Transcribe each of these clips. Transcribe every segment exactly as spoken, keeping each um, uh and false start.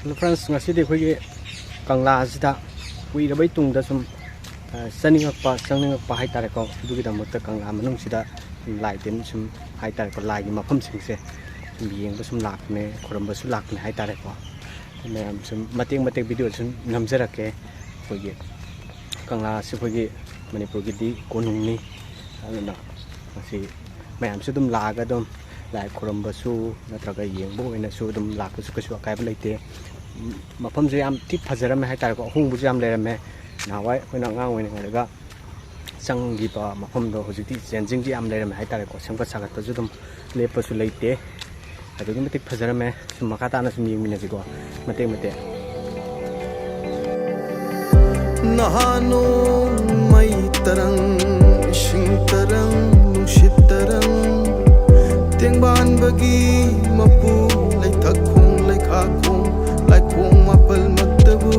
Hello friends, ꯉꯁꯤꯗꯤ ꯑꯩꯈꯣꯏꯒꯤ ꯀꯪꯂꯥ ꯑꯁꯤꯗ ꯀꯨꯏꯔꯕꯩ ꯇꯨꯡꯗ ꯁꯨꯝ, ꯑ, ꯆꯠꯅꯤꯡꯉꯛꯄ, ꯆꯪꯅꯤꯡꯉꯛꯄ ꯍꯥꯏꯇꯥꯔꯦꯀꯣ꯫ ꯑꯗꯨꯒꯤꯗꯃꯛꯇ ꯀꯪꯂꯥ ꯃꯅꯨꯡꯁꯤꯗ ꯁꯨꯝ ꯂꯥꯏ ꯇꯤꯟ ꯁꯨꯝ ꯍꯥꯏꯇꯥꯔꯦꯀꯣ, ꯂꯥꯏꯒꯤ ꯃꯐꯝꯁꯤꯡꯁꯦ ꯁꯨꯝ ꯌꯦꯡꯕ ꯁꯨꯝ ꯂꯥꯛꯄꯅꯦ, ꯈꯨꯔꯨꯝꯕꯁꯨ ꯂꯥꯛꯄꯅꯦ ꯍꯥꯏꯇꯥꯔꯦꯀꯣ꯫ ꯃꯌꯥꯝ ꯁꯨꯝ ꯃꯇꯦꯛ ꯃꯇꯦꯛ video ꯁꯨꯝ ꯅꯝꯖꯔꯛꯀꯦ꯫ ꯑꯩꯈꯣꯏꯒꯤ ꯀꯪꯂꯥꯁꯤ ꯑꯩꯈꯣꯏꯒꯤ ꯃꯅꯤꯄꯨꯔꯒꯤꯗꯤ ꯀꯣꯅꯨꯡꯅꯤ꯫ ꯑꯗꯨꯅ ꯃꯁꯤ ꯃꯌꯥꯝꯁꯨ ꯑꯗꯨꯝ ꯂꯥꯛꯑꯒ ꯑꯗꯨꯝ ꯂꯥꯏ ꯈꯨꯔꯨꯝꯕꯁꯨ ꯅꯠꯇ꯭ꯔꯒ ꯌꯦꯡꯕ ꯑꯣꯏꯅꯁꯨ ꯑꯗꯨꯝ ꯂꯥꯛꯄꯁꯨ ꯀꯩꯁꯨ ꯑꯀꯥꯏꯕ ꯂꯩꯇꯦ꯫ ꯃꯐꯝꯁꯦ ꯌꯥꯝ ꯊꯤ ꯐꯖꯔꯝꯃꯦ ꯍꯥꯏꯇꯥꯔꯦꯀꯣ, ꯑꯍꯣꯡꯕꯁꯨ ꯌꯥꯝ ꯂꯩꯔꯝꯃꯦ꯫ ꯅꯍꯥꯟꯋꯥꯏ ꯑꯩꯈꯣꯏꯅ ꯑꯉꯥꯡ ꯑꯣꯏꯔꯤꯉꯩꯗꯒ ꯆꯪꯈꯤꯕ ꯃꯐꯝꯗꯣ ꯍꯧꯖꯤꯛꯇꯤ changingꯁꯦ ꯌꯥꯝ ꯂꯩꯔꯝꯃꯦ ꯍꯥꯏꯇꯥꯔꯦꯀꯣ, ꯁꯦꯝꯒꯠ ꯁꯥꯒꯠꯄꯁꯨ ꯑꯗꯨꯝ ꯂꯦꯞꯄꯁꯨ ꯂꯩꯇꯦ꯫ ꯑꯗꯨꯛꯀꯤ ꯃꯇꯤꯛ ꯐꯖꯔꯝꯃꯦ꯫ ꯁꯨꯝ ꯃꯈꯥ ꯇꯥꯅ ꯁꯨꯝ ꯌꯦꯡꯃꯤꯟꯅꯁꯤꯀꯣ, ꯃꯇꯦꯛ ꯃꯇꯦꯛ꯫ ꯅꯍꯥ ꯅꯣꯡꯃꯩ ꯇꯔꯪ, ꯏꯁꯤꯡ ꯇꯔꯪ, ꯅꯨꯡꯁꯤꯠ ꯇꯔꯪ, ꯇꯦꯡꯕꯥꯟꯕꯒꯤ ꯃꯄꯨ, ꯂꯩꯊꯛꯈꯣꯡ, ꯂꯩꯈꯥꯈꯣꯡ, ꯂꯥꯏꯈꯣꯡ ꯃꯥꯄꯜꯃꯛꯇꯕꯨ,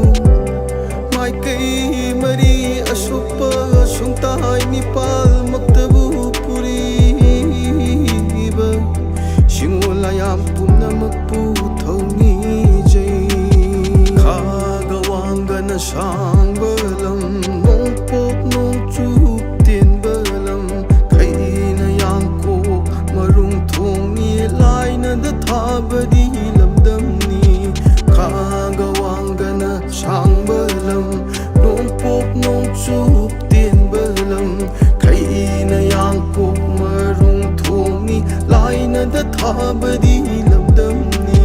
ꯃꯥꯏꯀꯩ ꯃꯔꯤ ꯑꯁꯨꯞꯄ ꯁꯨꯡꯇꯥꯏ ꯅꯤꯄꯥꯜꯃꯛꯇꯕꯨ ꯄꯨꯔꯤꯕ ꯁꯤꯡꯉꯣ ꯂꯥꯌꯥꯝ ꯄꯨꯝꯅꯃꯛꯄꯨ ꯊꯧꯅꯤꯖꯩ꯫ ꯈꯥꯒ ꯋꯥꯡꯒꯅ ꯁꯥꯡꯕ ꯂꯝ, ꯅꯣꯡꯄꯣꯛ ꯅꯣꯡꯆꯨꯞ ꯇꯦꯟꯕ ꯂꯝ, ꯈꯩꯅ ꯌꯥꯡꯀꯣꯛ ꯃꯔꯨꯡ ꯊꯣꯡꯅꯤ, ꯂꯥꯏꯅꯗ ꯊꯥꯕꯗꯤ ꯂꯝꯗꯝꯅꯤ꯫ ꯈꯥꯒ ꯋꯥꯡꯒꯅ ꯁꯥꯡꯕ ꯂꯝ, ꯅꯣꯡꯄꯣꯛ ꯅꯣꯡꯆꯨꯞ ꯇꯦꯟꯕ ꯂꯝ, ꯈꯩꯅ ꯌꯥꯡꯀꯣꯛ ꯃꯔꯨꯡ ꯊꯣꯡꯅꯤ, ꯂꯥꯏꯅꯗ ꯊꯥꯕꯗꯤ ꯂꯝꯗꯝꯅꯤ꯫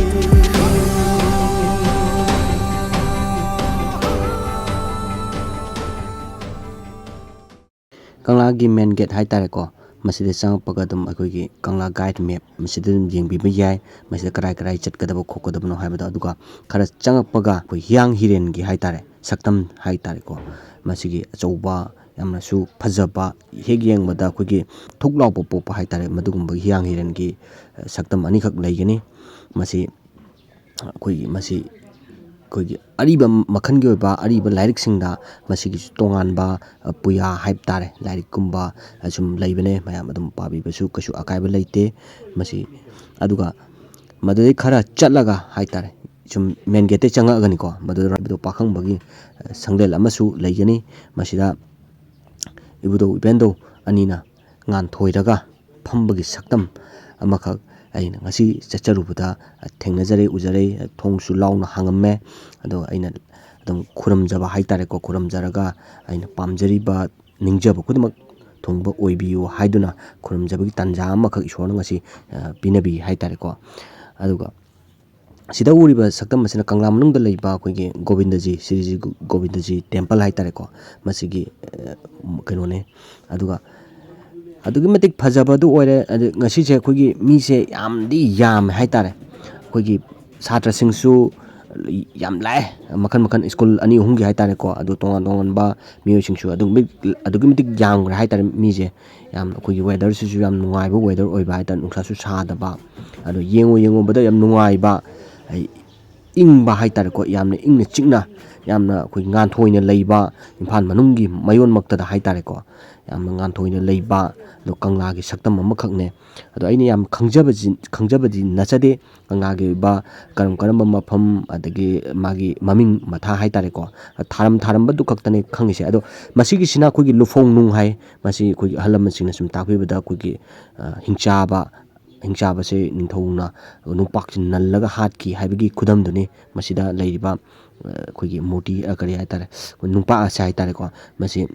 ꯀꯪꯂꯥꯒꯤ main gate ꯍꯥꯏꯇꯥꯔꯦꯀꯣ, ꯃꯁꯤꯗ ꯆꯪꯉꯛꯄꯒ ꯑꯗꯨꯝ ꯑꯩꯈꯣꯏꯒꯤ ꯀꯪꯂꯥ guide map ꯃꯁꯤꯗ ꯑꯗꯨꯝ ꯌꯦꯡꯕꯤꯕ ꯌꯥꯏ꯫ ꯃꯁꯤꯗ ꯀꯔꯥꯏ ꯀꯔꯥꯏ ꯆꯠꯀꯗꯕ ꯈꯣꯠꯀꯗꯕꯅꯣ ꯍꯥꯏꯕꯗꯣ꯫ ꯑꯗꯨꯒ ꯈꯔ ꯆꯪꯉꯛꯄꯒ ꯑꯩꯈꯣꯏ ꯍꯤꯌꯥꯡ ꯍꯤꯔꯦꯟꯒꯤ ꯍꯥꯏꯇꯥꯔꯦ, ꯁꯛꯇꯝ ꯍꯥꯏꯇꯥꯔꯦꯀꯣ, ꯃꯁꯤꯒꯤ ꯑꯆꯧꯕ, ꯌꯥꯝꯅꯁꯨ ꯐꯖꯕ, ꯍꯦꯛ ꯌꯦꯡꯕꯗ ꯑꯩꯈꯣꯏꯒꯤ ꯊꯨꯛ ꯂꯥꯎꯕ ꯄꯣꯛꯄ ꯍꯥꯏꯇꯥꯔꯦ, ꯃꯗꯨꯒꯨꯝꯕ ꯍꯤꯌꯥꯡ ꯍꯤꯔꯦꯟꯒꯤ, ꯑ, ꯁꯛꯇꯝ ꯑꯅꯤꯈꯛ ꯂꯩꯒꯅꯤ꯫ ꯃꯁꯤ ꯑꯩꯈꯣꯏꯒꯤ, ꯃꯁꯤ ꯑꯩꯈꯣꯏꯒꯤ ꯑꯔꯤꯕ ꯃꯈꯜꯒꯤ ꯑꯣꯏꯕ ꯑꯔꯤꯕ ꯂꯥꯏꯔꯤꯛꯁꯤꯡꯗ ꯃꯁꯤꯒꯤꯁꯨ ꯇꯣꯉꯥꯟꯕ, ꯑ, ꯄꯨꯌꯥ ꯍꯥꯏꯕ ꯇꯥꯔꯦ, ꯂꯥꯏꯔꯤꯛꯀꯨꯝꯕ, ꯑ, ꯁꯨꯝ ꯂꯩꯕꯅꯦ꯫ ꯃꯌꯥꯝ ꯑꯗꯨꯝ ꯄꯥꯕꯤꯕꯁꯨ ꯀꯩꯁꯨ ꯑꯀꯥꯏꯕ ꯂꯩꯇꯦ꯫ ꯃꯁꯤ, ꯑꯗꯨꯒ ꯃꯗꯨꯗꯩ ꯈꯔ ꯆꯠꯂꯒ ꯍꯥꯏꯇꯥꯔꯦ, ꯁꯨꯝ ꯃꯦꯟ ꯒꯦꯠꯇꯩ ꯆꯪꯉꯛꯑꯒꯅꯤꯀꯣ, ꯃꯗꯨꯗ ꯍꯥꯏꯕꯗꯣ ꯄꯥꯈꯪꯕꯒꯤ, ꯑ, ꯁꯪꯂꯦꯟ ꯑꯃꯁꯨ ꯂꯩꯒꯅꯤ꯫ ꯃꯁꯤꯗ ꯏꯕꯨꯙꯧ ꯏꯕꯦꯟꯗꯧ ꯑꯅꯤꯅ ꯉꯥꯟꯊꯣꯏꯔꯒ ꯐꯝꯕꯒꯤ ꯁꯛꯇꯝ ꯑꯃꯈꯛ ꯑꯩꯅ ꯉꯁꯤ ꯆꯠꯆꯔꯨꯕꯗ ꯊꯦꯡꯅꯖꯔꯦ, ꯎꯖꯔꯦ꯫ ꯊꯣꯡꯁꯨ ꯂꯥꯎꯅ ꯍꯥꯡꯉꯝꯃꯦ꯫ ꯑꯗꯣ ꯑꯩꯅ ꯑꯗꯨꯝ ꯈꯨꯔꯨꯝꯖꯕ ꯍꯥꯏꯇꯥꯔꯦꯀꯣ, ꯈꯨꯔꯨꯝꯖꯔꯒ ꯑꯩꯅ ꯄꯥꯝꯖꯔꯤꯕ, ꯅꯤꯡꯖꯕ ꯈꯨꯗꯤꯡꯃꯛ ꯊꯨꯡꯕ ꯑꯣꯏꯕꯤꯌꯨ ꯍꯥꯏꯗꯨꯅ ꯈꯨꯔꯨꯝꯖꯕꯒꯤ ꯇꯥꯟꯖꯥ ꯑꯃꯈꯛ ꯏꯁꯣꯔꯅ ꯉꯁꯤ, ꯑ, ꯄꯤꯅꯕꯤ ꯍꯥꯏꯇꯥꯔꯦꯀꯣ꯫ ꯑꯗꯨꯒ ꯁꯤꯗ ꯎꯔꯤꯕ ꯁꯛꯇꯝ ꯑꯁꯤꯅ ꯀꯪꯂꯥ ꯃꯅꯨꯡꯗ ꯂꯩꯕ ꯑꯩꯈꯣꯏꯒꯤ ꯒꯣꯕꯤꯟꯗꯖꯤ, ꯁ꯭ꯔꯤ ꯁ꯭ꯔꯤ ꯒꯣ-, ꯒꯣꯕꯤꯟꯗꯖꯤ ꯇꯦꯝꯄꯜ ꯍꯥꯏꯇꯥꯔꯦꯀꯣ, ꯃꯁꯤꯒꯤ, ꯑ, ꯀꯩꯅꯣꯅꯦ꯫ ꯑꯗꯨꯒ ꯑꯗꯨꯛꯀꯤ ꯃꯇꯤꯛ ꯐꯖꯕꯗꯨ ꯑꯣꯏꯔꯦ꯫ ꯑꯗꯨ ꯉꯁꯤꯁꯦ ꯑꯩꯈꯣꯏꯒꯤ ꯃꯤꯁꯦ ꯌꯥꯝꯗꯤ ꯌꯥꯝꯃꯦ ꯍꯥꯏꯇꯥꯔꯦ꯫ ꯑꯩꯈꯣꯏꯒꯤ ꯁꯥꯇ꯭ꯔꯁꯤꯡꯁꯨ ꯌꯥꯝ ꯂꯥꯛꯑꯦ, ꯃꯈꯜ ꯃꯈꯜ, ꯁ꯭ꯀꯨꯜ ꯑꯅꯤ ꯑꯍꯨꯝꯒꯤ ꯍꯥꯏꯇꯥꯔꯦꯀꯣ꯫ ꯑꯗꯨ ꯇꯣꯉꯥꯟ ꯇꯣꯉꯥꯟꯕ ꯃꯤꯑꯣꯏꯁꯤꯡꯁꯨ ꯑꯗꯨꯛ-, ꯑꯗꯨꯛꯀꯤ ꯃꯇꯤꯛ ꯌꯥꯝꯈ꯭ꯔꯦ ꯍꯥꯏꯇꯥꯔꯦ ꯃꯤꯁꯦ꯫ ꯌꯥꯝ ꯑꯩꯈꯣꯏꯒꯤ ꯋꯦꯗꯔꯁꯤꯁꯨ ꯌꯥꯝ ꯅꯨꯡꯉꯥꯏꯕ ꯋꯦꯗꯔ ꯑꯣꯏꯕ ꯍꯥꯏꯇꯥꯔꯦ, ꯅꯨꯡꯁꯥꯁꯨ ꯁꯥꯗꯕ꯫ ꯑꯗꯣ ꯌꯦꯡꯉꯨ ꯌꯦꯡꯉꯨꯕꯗ ꯌꯥꯝ ꯅꯨꯡꯉꯥꯏꯕ, ꯑꯩ ꯏꯪꯕ ꯍꯥꯏꯇꯥꯔꯦꯀꯣ, ꯌꯥꯝꯅ ꯏꯪꯅ ꯆꯤꯛꯅ, ꯌꯥꯝꯅ ꯑꯩꯈꯣꯏ ꯉꯥꯟꯊꯣꯏꯅ ꯂꯩꯕ, ꯏꯝꯐꯥꯜ ꯃꯅꯨꯡꯒꯤ ꯃꯌꯣꯟꯃꯛꯇꯗ ꯍꯥꯏꯇꯥꯔꯦꯀꯣ, ꯌꯥꯝꯅ ꯉꯥꯟꯊꯣꯏꯅ ꯂꯩꯕ, ꯑꯗꯣ ꯀꯪꯂꯥꯒꯤ ꯁꯛꯇꯝ ꯑꯃꯈꯛꯅꯦ꯫ ꯑꯗꯣ ꯑꯩꯅ ꯌꯥꯝ ꯈꯪꯖꯕꯁꯤ, ꯈꯪꯖꯕꯗꯤ ꯅꯠꯆꯗꯦ, ꯀꯪꯂꯥꯒꯤ ꯑꯣꯏꯕ ꯀꯔꯝ ꯀꯔꯝꯕ ꯃꯐꯝ, ꯑꯗꯒꯤ ꯃꯥꯒꯤ ꯃꯃꯤꯡ ꯃꯊꯥ ꯍꯥꯏꯇꯥꯔꯦꯀꯣ, ꯊꯥꯔꯝ ꯊꯥꯔꯝꯕꯗꯨ ꯈꯛꯇꯅꯦ ꯈꯪꯉꯤꯁꯦ꯫ ꯑꯗꯣ ꯃꯁꯤꯒꯤꯁꯤꯅ ꯑꯩꯈꯣꯏꯒꯤ ꯂꯨꯐꯣꯡ ꯅꯨꯡ ꯍꯥꯏ, ꯃꯁꯤ ꯑꯩꯈꯣꯏꯒꯤ ꯑꯍꯜ ꯂꯃꯟꯁꯤꯡꯅ ꯁꯨꯝ ꯇꯥꯛꯄꯤꯕꯗ ꯑꯩꯈꯣꯏꯒꯤ, ꯑ, ꯍꯤꯡꯆꯥꯕ, ꯍꯤꯡꯆꯥꯕꯁꯦ ꯅꯤꯡꯊꯧꯅ ꯅꯨꯡꯄꯥꯛꯁꯤ ꯅꯜꯂꯒ ꯍꯥꯠꯈꯤ ꯍꯥꯏꯕꯒꯤ ꯈꯨꯗꯝꯗꯨꯅꯤ ꯃꯁꯤꯗ ꯂꯩꯔꯤꯕ, ꯑ, ꯑꯩꯈꯣꯏꯒꯤ ꯃꯨꯔꯇꯤ, ꯑ, ꯀꯔꯤ ꯍꯥꯏꯇꯥꯔꯦ, ꯅꯨꯡꯄꯥꯛ ꯑꯁꯦ ꯍꯥꯏꯇꯥꯔꯦꯀꯣ꯫ ꯃꯁꯤ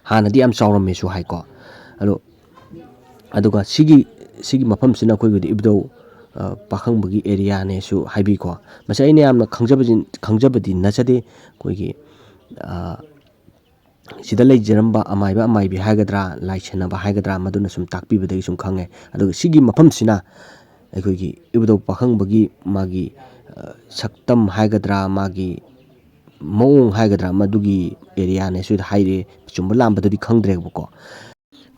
ꯍꯥꯟꯅꯗꯤ ꯌꯥꯝ ꯆꯥꯎꯔꯝꯃꯦꯁꯨ ꯍꯥꯏꯀꯣ꯫ ꯑꯗꯣ, ꯑꯗꯨꯒ ꯁꯤꯒꯤ, ꯁꯤꯒꯤ ꯃꯐꯝꯁꯤꯅ ꯑꯩꯈꯣꯏꯒꯤꯗꯤ ꯏꯕꯨꯙꯧ, ꯑ, ꯄꯥꯈꯪꯕꯒꯤ ꯑꯦꯔꯤꯌꯥꯅꯦꯁꯨ ꯍꯥꯏꯕꯤꯀꯣ꯫ ꯃꯁꯤ ꯑꯩꯅ ꯌꯥꯝꯅ ꯈꯪꯖꯕꯁꯤ, ꯈꯪꯖꯕꯗꯤ ꯅꯠꯆꯗꯦ꯫ ꯑꯩꯈꯣꯏꯒꯤ, ꯑ, ꯁꯤꯗ ꯂꯩꯖꯔꯝꯕ ꯑꯃꯥꯏꯕ ꯑꯃꯥꯏꯕꯤ ꯍꯥꯏꯒꯗ꯭ꯔꯥ, ꯂꯥꯏ ꯁꯦꯟꯅꯕ ꯍꯥꯏꯒꯗ꯭ꯔꯥ, ꯃꯗꯨꯅ ꯁꯨꯝ ꯇꯥꯛꯄꯤꯕꯗꯒꯤ ꯁꯨꯝ ꯈꯪꯉꯦ꯫ ꯑꯗꯨꯒ ꯁꯤꯒꯤ ꯃꯐꯝꯁꯤꯅ ꯑꯩꯈꯣꯏꯒꯤ ꯏꯕꯨꯙꯧ ꯄꯥꯈꯪꯕꯒꯤ ꯃꯥꯒꯤ, ꯑ, ꯁꯛꯇꯝ ꯍꯥꯏꯒꯗ꯭ꯔꯥ, ꯃꯥꯒꯤ ꯃꯑꯣꯡ ꯍꯥꯏꯒꯗ꯭ꯔꯥ, ꯃꯗꯨꯒꯤ ꯑꯦꯔꯤꯌꯥꯅꯦ ꯁꯤꯗ ꯍꯥꯏꯔꯦ꯫ ꯆꯨꯝꯕ ꯂꯥꯟꯕꯗꯨꯗꯤ ꯈꯪꯗ꯭ꯔꯦꯕꯀꯣ꯫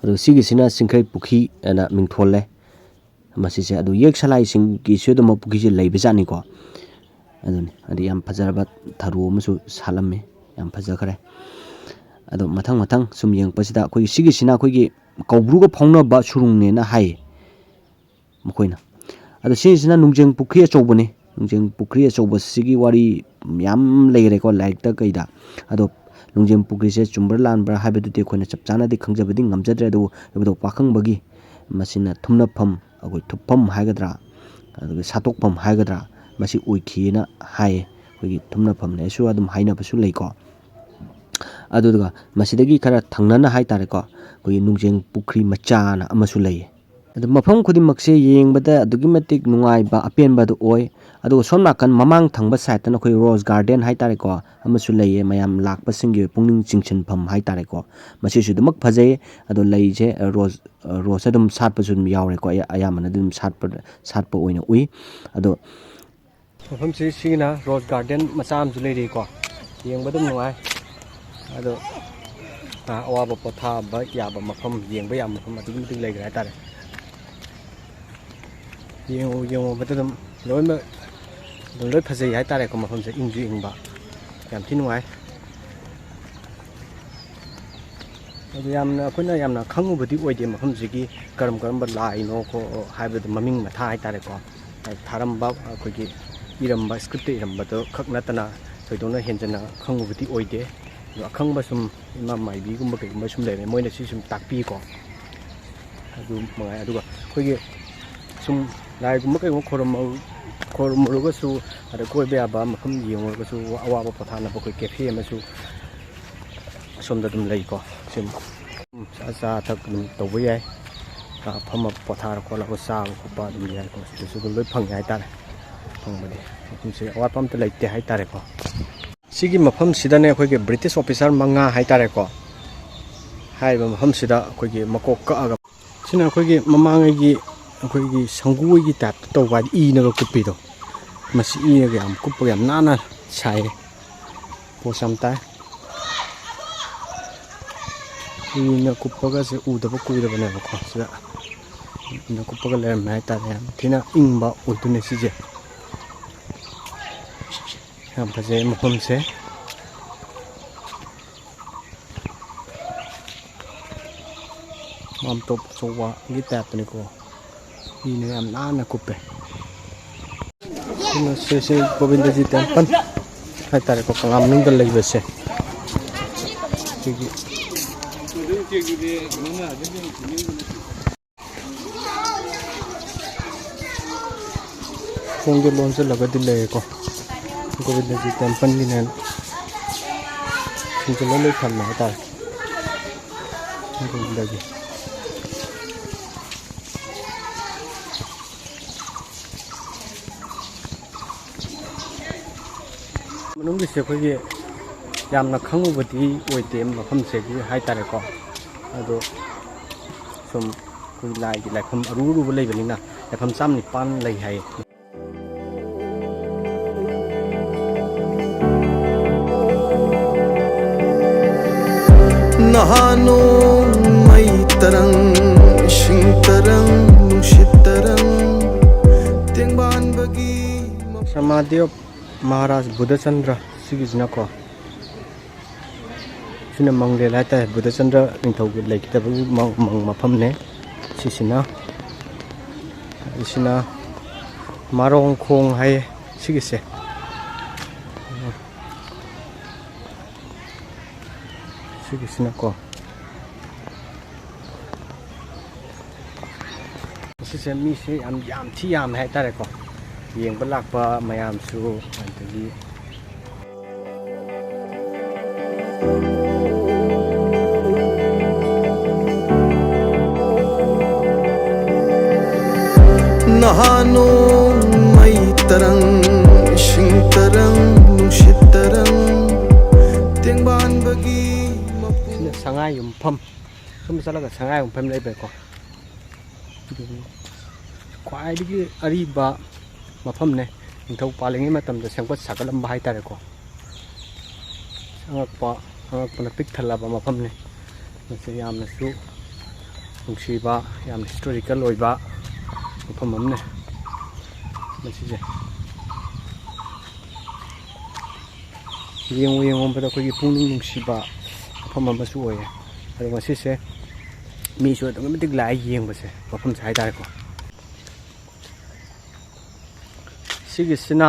ꯑꯗꯣ ꯁꯤꯒꯤꯁꯤꯅ ꯆꯤꯡꯈꯩ ꯄꯨꯈ꯭ꯔꯤ ꯑꯅ ꯃꯤꯡꯊꯣꯜꯂꯦ ꯃꯁꯤꯁꯦ꯫ ꯑꯗꯨ ꯌꯦꯛ ꯁꯂꯥꯏꯁꯤꯡꯒꯤꯁꯨ ꯑꯗꯨꯝ ꯄꯨꯈ꯭ꯔꯤꯁꯦ ꯂꯩꯕꯖꯥꯠꯅꯤꯀꯣ꯫ ꯑꯗꯨꯅꯤ, ꯑꯗꯨ ꯌꯥꯝ ꯐꯖꯔꯕ ꯊꯔꯣ ꯑꯃꯁꯨ ꯁꯥꯠꯂꯝꯃꯤ, ꯌꯥꯝ ꯐꯖꯈ꯭ꯔꯦ꯫ ꯑꯗꯣ ꯃꯊꯪ ꯃꯊꯪ ꯁꯨꯝ ꯌꯦꯡꯉꯛꯄꯁꯤꯗ ꯑꯩꯈꯣꯏꯒꯤ ꯁꯤꯒꯤꯁꯤꯅ ꯑꯩꯈꯣꯏꯒꯤ ꯀꯧꯕ꯭ꯔꯨꯒ ꯐꯥꯎꯅꯕ ꯁꯨꯔꯨꯡꯅꯦꯅ ꯍꯥꯏꯌꯦ ꯃꯈꯣꯏꯅ꯫ ꯑꯗꯣ ꯁꯤꯁꯤꯅ ꯅꯨꯡꯖꯦꯡ ꯄꯨꯈ꯭ꯔꯤ ꯑꯆꯧꯕꯅꯤ꯫ ꯅꯣꯡꯖꯦꯡ ꯄꯨꯈ꯭ꯔꯤ ꯑꯆꯧꯕꯁꯤꯒꯤ ꯋꯥꯔꯤ ꯌꯥꯝ ꯂꯩꯈ꯭ꯔꯦꯀꯣ ꯂꯥꯏꯔꯤꯛꯇ ꯀꯩꯗ꯫ ꯑꯗꯣ ꯅꯣꯡꯖꯦꯡ ꯄꯨꯈ꯭ꯔꯤꯁꯦ ꯆꯨꯝꯕ꯭ꯔꯥ ꯂꯥꯟꯕ꯭ꯔꯥ ꯍꯥꯏꯕꯗꯨꯗꯤ ꯑꯩꯈꯣꯏꯅ ꯆꯞ ꯆꯥꯅꯗꯤ ꯈꯪꯖꯕꯗꯤ ꯉꯝꯖꯗ꯭ꯔꯦ, ꯑꯗꯨꯕꯨ ꯏꯕꯨꯙꯧ ꯄꯥꯈꯪꯕꯒꯤ ꯃꯁꯤꯅ ꯊꯨꯝꯅꯐꯝ, ꯑꯩꯈꯣꯏ ꯊꯨꯞꯐꯝ ꯍꯥꯏꯒꯗ꯭ꯔꯥ, ꯑꯗꯨꯒ ꯁꯥꯠꯇꯣꯛꯐꯝ ꯍꯥꯏꯒꯗ꯭ꯔꯥ, ꯃꯁꯤ ꯑꯣꯏꯈꯤꯑꯅ ꯍꯥꯏꯌꯦ꯫ ꯑꯩꯈꯣꯏꯒꯤ ꯊꯨꯝꯅꯐꯝꯅꯦꯁꯨ ꯑꯗꯨꯝ ꯍꯥꯏꯅꯕꯁꯨ ꯂꯩꯀꯣ꯫ ꯑꯗꯨꯒ ꯃꯁꯤꯗꯒꯤ ꯈꯔ ꯊꯪꯅꯅ ꯍꯥꯏ ꯇꯥꯔꯦꯀꯣ, ꯑꯩꯈꯣꯏꯒꯤ ꯅꯣꯡꯖꯦꯡ ꯄꯨꯈ꯭ꯔꯤ ꯃꯆꯥꯅ ꯑꯃꯁꯨ ꯂꯩꯌꯦ꯫ ꯑꯗꯣ ꯃꯐꯝ ꯈꯨꯗꯤꯡꯃꯛꯁꯦ ꯌꯦꯡꯕꯗ ꯑꯗꯨꯛꯀꯤ ꯃꯇꯤꯛ ꯅꯨꯡꯉꯥꯏꯕ, ꯑꯄꯦꯟꯕꯗꯨ ꯑꯣꯏ꯫ ꯑꯗꯨꯒ ꯁꯣꯝ ꯅꯥꯀꯟ ꯃꯃꯥꯡ ꯊꯪꯕ ꯁꯥꯏꯠꯇꯅ ꯑꯩꯈꯣꯏ ꯔꯣꯁ ꯒꯥꯔꯗꯦꯟ ꯍꯥꯏ ꯇꯥꯔꯦꯀꯣ, ꯑꯃꯁꯨ ꯂꯩꯌꯦ, ꯃꯌꯥꯝ ꯂꯥꯛꯄꯁꯤꯡꯒꯤ ꯄꯨꯛꯅꯤꯡ ꯆꯤꯡꯁꯤꯟꯐꯝ ꯍꯥꯏ ꯇꯥꯔꯦꯀꯣ꯫ ꯃꯁꯤꯁꯨ ꯑꯗꯨꯃꯛ ꯐꯖꯩ꯫ ꯑꯗꯣ ꯂꯩꯁꯦ ꯔꯣꯁ, ꯔꯣꯁ ꯑꯗꯨꯝ ꯁꯥꯠꯄꯁꯨ ꯑꯗꯨꯝ ꯌꯥꯎꯔꯦꯀꯣ, ꯑꯌꯥ-, ꯑꯌꯥꯝꯕꯅ ꯑꯗꯨꯝ ꯁꯥꯠꯄ, ꯁꯥꯠꯄ ꯑꯣꯏꯅ ꯎꯏ꯫ ꯑꯗꯣ ꯃꯐꯝꯁꯤ ꯁꯤꯒꯤꯅ ꯔꯣꯁ ꯒꯥꯔꯗꯦꯟ ꯃꯆꯥ ꯑꯃꯁꯨ ꯂꯩꯔꯤꯀꯣ, ꯌꯦꯡꯕ ꯑꯗꯨꯝ ꯅꯨꯡꯉꯥꯏ꯫ ꯑꯗꯣ ꯑꯋꯥꯕ ꯄꯣꯊꯥꯕ ꯌꯥꯕ ꯃꯐꯝ, ꯌꯦꯡꯕ ꯌꯥꯕ ꯃꯐꯝ ꯑꯗꯨꯛꯀꯤ ꯃꯇꯤꯛ ꯂꯩꯈ꯭ꯔꯦ ꯍꯥꯏꯇꯥꯔꯦ꯫ ꯌꯦꯡꯉꯨ, ꯌꯦꯡꯉꯨꯕꯗ ꯑꯗꯨꯝ ꯂꯣꯏꯅꯃꯛ, ꯑꯗꯨꯝ ꯂꯣꯏ ꯐꯖꯩ ꯍꯥꯏꯇꯥꯔꯦꯀꯣ꯫ ꯃꯐꯝꯁꯦ ꯏꯪꯁꯨ ꯏꯪꯕ, ꯌꯥꯝ ꯊꯤ ꯅꯨꯡꯉꯥꯏ꯫ ꯑꯗꯨ ꯌꯥꯝꯅ, ꯑꯩꯈꯣꯏꯅ ꯌꯥꯝꯅ ꯈꯪꯉꯨꯕꯗꯤ ꯑꯣꯏꯗꯦ ꯃꯐꯝꯁꯤꯒꯤ ꯀꯔꯝ ꯀꯔꯝꯕ ꯂꯥꯏꯅꯣ ꯈꯣ ꯍꯥꯏꯕꯗꯨ, ꯃꯃꯤꯡ ꯃꯊꯥ ꯍꯥꯏꯇꯥꯔꯦꯀꯣ꯫ ꯊꯥꯔꯝꯕ, ꯑꯩꯈꯣꯏꯒꯤ ꯏꯔꯝꯕ, ꯁ꯭ꯀ꯭ꯔꯤꯞꯇ ꯏꯔꯝꯕꯗꯣ ꯈꯛ ꯅꯠꯇꯅ ꯊꯣꯏꯗꯣꯛꯅ ꯍꯦꯟꯖꯟꯅ ꯈꯪꯉꯨꯕꯗꯤ ꯑꯣꯏꯗꯦ꯫ ꯑꯗꯣ ꯑꯈꯪꯕ ꯁꯨꯝ ꯏꯃꯥ ꯃꯥꯏꯕꯤꯒꯨꯝꯕ ꯀꯩꯒꯨꯝꯕ ꯁꯨꯝ ꯂꯩꯔꯦ, ꯃꯣꯏꯅ ꯁꯤ ꯁꯨꯝ ꯇꯥꯛꯄꯤꯀꯣ꯫ ꯑꯗꯨ ꯃꯉꯥꯏ꯫ ꯑꯗꯨꯒ ꯑꯩꯈꯣꯏꯒꯤ ꯁꯨꯝ ꯂꯥꯏꯒꯨꯝꯕ ꯀꯩꯒꯨꯝꯕ ꯈꯣꯏꯔꯝꯃ-, ꯈꯣꯏꯔꯝꯃꯨꯔꯒꯁꯨ, ꯑꯗ ꯀꯣꯏꯕ ꯌꯥꯕ ꯃꯐꯝ ꯌꯦꯡꯉꯨꯔꯒꯁꯨ, ꯑꯋꯥꯕ ꯄꯣꯊꯥꯅꯕ ꯑꯩꯈꯣꯏ ꯀꯦꯐꯦ ꯑꯃꯁꯨ ꯑꯁꯣꯝꯗ ꯑꯗꯨꯝ ꯂꯩꯀꯣ꯫ ꯁꯨꯝ ꯆꯥ, ꯆꯥ ꯊꯛ ꯑꯗꯨꯝ ꯇꯧꯕ ꯌꯥꯏ꯫ ꯑ, ꯐꯝꯃ ꯄꯣꯊꯥꯔ ꯈꯣꯠꯂꯒ ꯆꯥꯕ ꯈꯣꯠꯄ ꯑꯗꯨꯝ ꯌꯥꯏꯀꯣ꯫ ꯁꯤꯗꯁꯨ ꯑꯗꯨꯝ ꯂꯣꯏ ꯐꯪꯉꯦ ꯍꯥꯏꯇꯥꯔꯦ꯫ ꯐꯪꯕꯗꯤ ꯃꯐꯝꯁꯦ ꯑꯋꯥꯠꯄ ꯑꯝꯇ ꯂꯩꯇꯦ ꯍꯥꯏꯇꯥꯔꯦꯀꯣ꯫ ꯁꯤꯒꯤ ꯃꯐꯝꯁꯤꯗꯅꯦ ꯑꯩꯈꯣꯏꯒꯤ ꯕ꯭ꯔꯤꯇꯤꯁ ꯑꯣꯐꯤꯁꯥꯔ ꯃꯉꯥ ꯍꯥꯏꯇꯥꯔꯦꯀꯣ꯫ ꯍꯥꯏꯔꯤꯕ ꯃꯐꯝꯁꯤꯗ ꯑꯩꯈꯣꯏꯒꯤ ꯃꯀꯣꯛ ꯀꯛꯑꯒ, ꯁꯤꯅ ꯑꯩꯈꯣꯏꯒꯤ ꯃꯃꯥꯡꯉꯩꯒꯤ ꯑꯩꯈꯣꯏꯒꯤ ꯁꯪꯒꯣꯏꯒꯤ ꯇꯥꯏꯞꯇ ꯇꯧꯕ ꯍꯥꯏꯗꯤ ꯏꯅꯒ ꯀꯨꯞꯄꯤꯗꯣ, ꯃꯁꯤ ꯏꯅꯒ ꯌꯥꯝ ꯀꯨꯞꯄꯒ ꯌꯥꯝ ꯅꯥꯟꯅ ꯁꯥꯏꯌꯦ꯫ ꯄꯣꯁ ꯌꯥꯝ ꯇꯥꯏ꯫ ꯏꯅ ꯀꯨꯞꯄꯒꯁꯦ ꯎꯗꯕ ꯀꯨꯏꯔꯕꯅꯦꯕꯀꯣ꯫ ꯁꯤꯗ ꯏꯅ ꯀꯨꯞꯄꯒ ꯂꯩꯔꯝꯃꯦ ꯍꯥꯏꯇꯥꯔꯦ꯫ ꯌꯥꯝ ꯊꯤꯅ ꯏꯪꯕ ꯑꯣꯏꯗꯣꯏꯅꯦ ꯁꯤꯁꯦ꯫ ꯌꯥꯝ ꯐꯖꯩ ꯃꯐꯝꯁꯦ꯫ ꯃꯥꯝꯇꯣꯞ ꯑꯆꯧꯕꯒꯤ ꯇꯥꯏꯞꯇꯅꯤꯀꯣ꯫ ꯏꯅ ꯌꯥꯝ ꯅꯥꯟꯅ ꯀꯨꯞꯄꯦ꯫ ꯁꯤꯅ ꯁꯤ, ꯁꯤ ꯒꯣꯕꯤꯟꯗꯖꯤ ꯇꯦꯝꯄꯜ ꯍꯥꯏꯇꯥꯔꯦꯀꯣ, ꯀꯪꯂꯥ ꯃꯅꯨꯡꯗ ꯂꯩꯕꯁꯦ꯫ ꯑꯩꯈꯣꯏꯒꯤ ꯊꯣꯡꯁꯦ ꯂꯣꯟꯁꯤꯜꯂꯒꯗꯤ ꯂꯩꯔꯦꯀꯣ, ꯒꯣꯕꯤꯟꯗꯖꯤ ꯇꯦꯝꯄꯜꯒꯤꯅꯦꯅ ꯊꯤꯡꯖꯤꯜꯂ ꯂꯣꯏ ꯊꯝꯃꯦ ꯍꯥꯏꯇꯥꯔꯦ꯫ ꯒꯣꯕꯤꯟꯗꯖꯤ꯫ ꯃꯅꯨꯡꯒꯤꯁꯦ ꯑꯩꯈꯣꯏꯒꯤ ꯌꯥꯝꯅ ꯈꯪꯉꯨꯕꯗꯤ ꯑꯣꯏꯗꯦ ꯃꯐꯝꯁꯤꯒꯤ ꯍꯥꯏꯇꯥꯔꯦꯀꯣ꯫ ꯑꯗꯣ ꯁꯨꯝ ꯑꯩꯈꯣꯏ ꯂꯥꯏꯒꯤ ꯂꯥꯏꯐꯝ ꯑꯔꯨ ꯑꯔꯨꯕ ꯂꯩꯕꯅꯤꯅ ꯂꯥꯏꯐꯝ ꯆꯥꯝ ꯅꯤꯄꯥꯟ ꯂꯩ ꯍꯥꯏꯌꯦ꯫ ꯅꯍꯥ ꯅꯣꯡꯃꯩ ꯇꯔꯪ, ꯏꯁꯤꯡ ꯇꯔꯪ, ꯅꯨꯡꯁꯤꯠ ꯇꯔꯪ, ꯇꯦꯡꯕꯥꯟꯕꯒꯤ ꯃꯐꯝ꯫ ꯁꯃꯥꯗꯤ ꯑꯣꯐ ꯃꯍꯥꯔꯥꯖ ꯕꯨꯙꯆꯟꯗ꯭ꯔ ꯁꯤꯒꯤꯁꯤꯅꯀꯣ꯫ ꯁꯤꯅ ꯃꯪꯂꯦꯜ ꯍꯥꯏꯇꯥꯔꯦ, ꯕꯨꯙꯆꯟꯗ꯭ꯔ ꯅꯤꯡꯊꯧꯒꯤ ꯂꯩꯈꯤꯗꯕꯒꯤ ꯃꯪ-, ꯃꯪ-, ꯃꯐꯝꯅꯦ꯫ ꯁꯤꯁꯤꯅ, ꯁꯤꯅ ꯃꯥꯔꯣꯡ ꯈꯣꯡ ꯍꯥꯏꯌꯦ ꯁꯤꯒꯤꯁꯦ꯫ ꯁꯤꯒꯤꯁꯤꯅꯀꯣ꯫ ꯉꯁꯤꯁꯦ ꯃꯤꯁꯦ ꯌꯥꯝ, ꯌꯥꯝ ꯊꯤ ꯌꯥꯝꯃꯦ ꯍꯥꯏꯇꯥꯔꯦꯀꯣ꯫ ꯌꯦꯡꯕ ꯂꯥꯛꯄ ꯃꯌꯥꯝꯁꯨ, ꯑꯗꯒꯤ ꯅꯍꯥ ꯅꯣꯡꯃꯩ ꯇꯔꯪ, ꯏꯁꯤꯡ ꯇꯔꯪ, ꯅꯨꯡꯁꯤꯠ ꯇꯔꯪ, ꯇꯦꯡꯕꯥꯟꯕꯒꯤ ꯃꯄꯨ꯫ ꯁꯤꯅ ꯁꯉꯥꯏ ꯌꯨꯝꯐꯝ꯫ ꯁꯨꯝ ꯆꯠꯂꯒ ꯁꯉꯥꯏ ꯌꯨꯝꯐꯝ ꯂꯩꯕꯀꯣ꯫ ꯈ꯭ꯋꯥꯏꯗꯒꯤ ꯑꯔꯤꯕ ꯃꯐꯝꯅꯦ꯫ ꯅꯤꯡꯊꯧ ꯄꯥꯜꯂꯤꯉꯩ ꯃꯇꯝꯗ ꯁꯦꯝꯒꯠ ꯁꯥꯒꯠꯂꯝꯕ ꯍꯥꯏꯇꯥꯔꯦꯀꯣ꯫ ꯑꯉꯛꯄ, ꯑꯉꯛꯄꯅ ꯄꯤꯛ ꯊꯜꯂꯕ ꯃꯐꯝꯅꯤ꯫ ꯃꯁꯤ ꯌꯥꯝꯅꯁꯨ ꯅꯨꯡꯁꯤꯕ, ꯌꯥꯝꯅ ꯍꯤꯁꯇꯣꯔꯤꯀꯦꯜ ꯑꯣꯏꯕ ꯃꯐꯝ ꯑꯃꯅꯤ꯫ ꯃꯁꯤꯁꯦ ꯌꯦꯡꯉꯨ ꯌꯦꯡꯉꯨꯕꯗ ꯑꯩꯈꯣꯏꯒꯤ ꯄꯨꯛꯅꯤꯡ ꯅꯨꯡꯁꯤꯕ ꯃꯐꯝ ꯑꯃꯁꯨ ꯑꯣꯏꯌꯦ꯫ ꯑꯗꯣ ꯉꯁꯤꯁꯦ ꯃꯤꯁꯨ ꯑꯗꯨꯛꯀꯤ ꯃꯇꯤꯛ ꯂꯥꯛꯑꯦ ꯌꯦꯡꯕꯁꯦ, ꯃꯐꯝꯁꯦ ꯍꯥꯏꯇꯥꯔꯦꯀꯣ꯫ ꯁꯤꯒꯤꯁꯤꯅ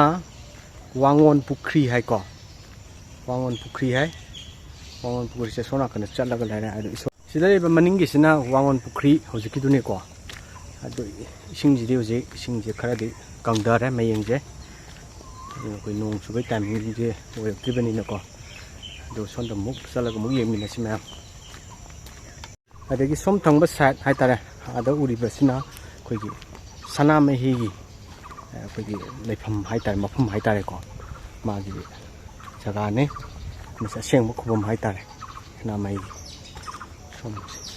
ꯋꯥꯉꯣꯟ ꯄꯨꯈ꯭ꯔꯤ ꯍꯥꯏꯀꯣ꯫ ꯋꯥꯉꯣꯟ ꯄꯨꯈ꯭ꯔꯤ ꯍꯥꯏ꯫ ꯋꯥꯉꯣꯟ ꯄꯨꯈ꯭ꯔꯤꯁꯦ ꯁꯣꯝ ꯅꯥꯀꯟꯗ ꯆꯠꯂꯒ ꯂꯩꯔꯦ꯫ ꯑꯗꯣ ꯏꯁꯣ-, ꯁꯤꯗ ꯂꯩꯕ ꯃꯅꯤꯡꯒꯤꯁꯤꯅ ꯋꯥꯉꯣꯟ ꯄꯨꯈ꯭ꯔꯤ ꯍꯧꯖꯤꯛꯀꯤꯗꯨꯅꯤꯀꯣ꯫ ꯑꯗꯣ ꯏꯁꯤꯡꯁꯤꯗꯤ ꯍꯧꯖꯤꯛ, ꯏꯁꯤꯡꯁꯦ ꯈꯔꯗꯤ ꯀꯪꯊꯔꯦ ꯃꯌꯦꯡꯁꯦ꯫ ꯑꯗꯨꯅ ꯑꯩꯈꯣꯏ ꯅꯣꯡ ꯆꯨꯕꯒꯤ timingꯁꯦ ꯑꯣꯏꯔꯛꯇ꯭ꯔꯤꯕꯅꯤꯅꯀꯣ꯫ ꯑꯗꯣ ꯁꯣꯝꯗ ꯑꯃꯨꯛ ꯆꯠꯂꯒ ꯑꯃꯨꯛ ꯌꯦꯡꯃꯤꯟꯅꯁꯤ ꯃꯌꯥꯝ꯫ ꯑꯗꯒꯤ ꯁꯣꯝ ꯊꯪꯕ side ꯍꯥꯏꯇꯥꯔꯦ, ꯑꯥꯗ ꯎꯔꯤꯕꯁꯤꯅ ꯑꯩꯈꯣꯏꯒꯤ ꯁꯅꯥꯃꯍꯤꯒꯤ, ꯑ, ꯑꯩꯈꯣꯏꯒꯤ ꯂꯩꯐꯝ ꯍꯥꯏꯇꯥꯔꯦ, ꯃꯐꯝ ꯍꯥꯏꯇꯥꯔꯦꯀꯣ꯫ ꯃꯥꯒꯤ ꯖꯒꯥꯅꯤ꯫ ꯃꯁꯤ ꯑꯁꯦꯡꯕ ꯈꯨꯕꯝ ꯍꯥꯏꯇꯥꯔꯦ, ꯁꯅꯥꯃꯍꯤꯒꯤ꯫ ꯁꯣꯝꯁꯦ꯫